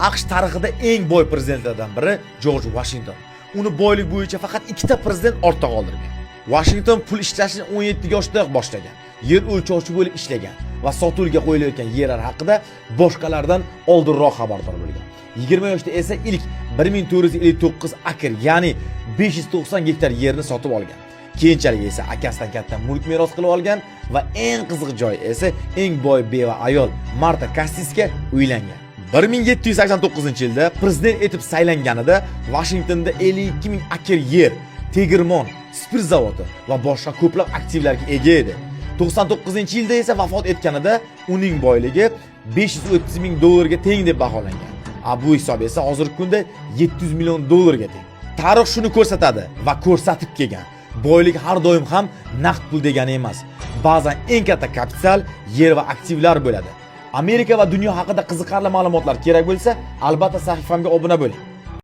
AQSh tarixida eng boy prezidentlardan biri Jorj Washington. Uni boylik bo'yicha faqat ikkita prezident ortda qoldirgan. Washington pul ishlashni 17 yoshidayoq boshlagan. Yer o'lchovchi bo'lib ishlagan va sotuvga qo'yilayotgan yerlar haqida boshqalardan oldinroq xabardor bo'lgan. 20 yoshda esa ilk 1459 akr, ya'ni 590 gektar yerni sotib olgan. Keyinchalik esa akasidan katta mulk meros qilib olgan va eng qiziq joyi esa eng boy beva ayol Marta Kastisga uylangan. 1789-yilda prezident etib saylanganida Vashingtonda 52 ming akr yer, tegirmon, spirt zavodi va boshqa ko'plab aktivlarga ega edi. 99-yilda esa vafot etganida uning boyligi 530 ming dollarga teng deb baholangan. A bu hisob esa hozirgi kunda 700 million dollarga teng. Tarix shuni ko'rsatadi va ko'rsatib kelgan. Boylik har doim ham naqd pul degani emas. Ba'zan eng katta kapital yer va aktivlar bo'ladi. Amerika va dunyo haqida qiziqarli ma'lumotlar kerak bo'lsa, albatta sahifamga obuna bo'ling.